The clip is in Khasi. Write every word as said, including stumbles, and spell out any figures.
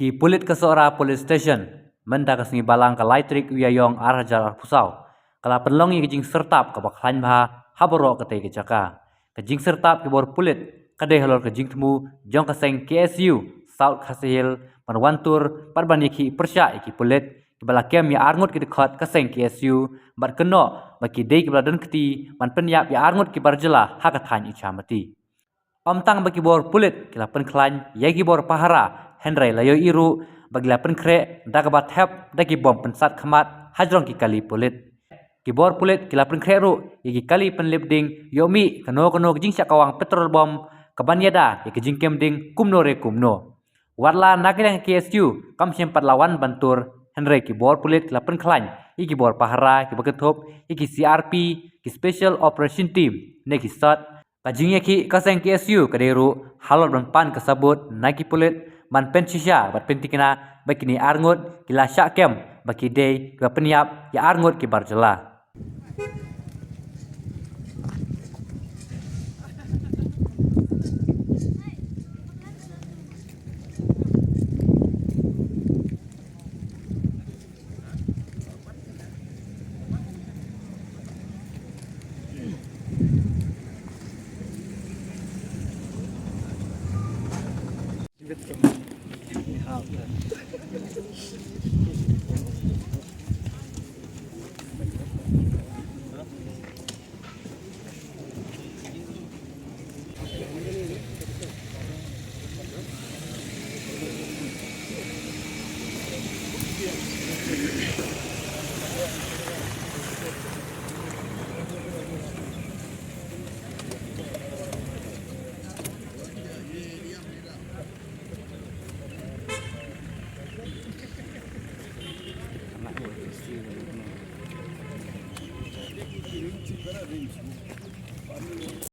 Ki pulit ka Sohra Police Station, mynta ka sngi Balang ka lai tarik u Ïaïong ar hajar arphew saw, ka la pynlong ïa ka jingsyrtap kaba khlaiñ bha ha baroh katei ka jaka. Ka jingsyrtap ki bor pulit ka dei halor ka jingthmu jong ka seng K S U South Khasi Hills ban wan tur bad ban ïakhih pyrshah ïa ki pulit kiba la kem ïa arngut ki dkhot ka seng K S U bad kynnoh ba ki dei kiba la don kti ban pynïap ïa arngut ki bar jylla ha ka thaiñ Ichamati. Ym tang ba ki bor pulit ki la pynkhlaiñ ïa ki bor pahara, hynrei la ïohi ruh ba ki la pynkhreh da kaba thep da ki bom pynsat khmat hajrong ki kali pulit. Ki bor pulit ki la pynkhreh ruh ïa ki kali pynlip ding ïoh mih kano kano ka jingshah kawang petrol bom kaban ïada ïa ka jingkem ding kumno re kumno. Wat la na ka liang K S U kam shym pat la wan ban tur, hynrei ki bor pulit ki la pynkhlaiñ ïa ki bor pahara kiba kynthup ïa ki C R P, ki Special Operation Team ne ki SOT. Ka jingïakhih ka seng K S U ka dei ruh halor ban pan ka sabut na ki pulit ban pynshisha bad pyntikna ba kine arngut ki la shah kem ba ki dei kiba pynïap ïa arngut ki bar jylla.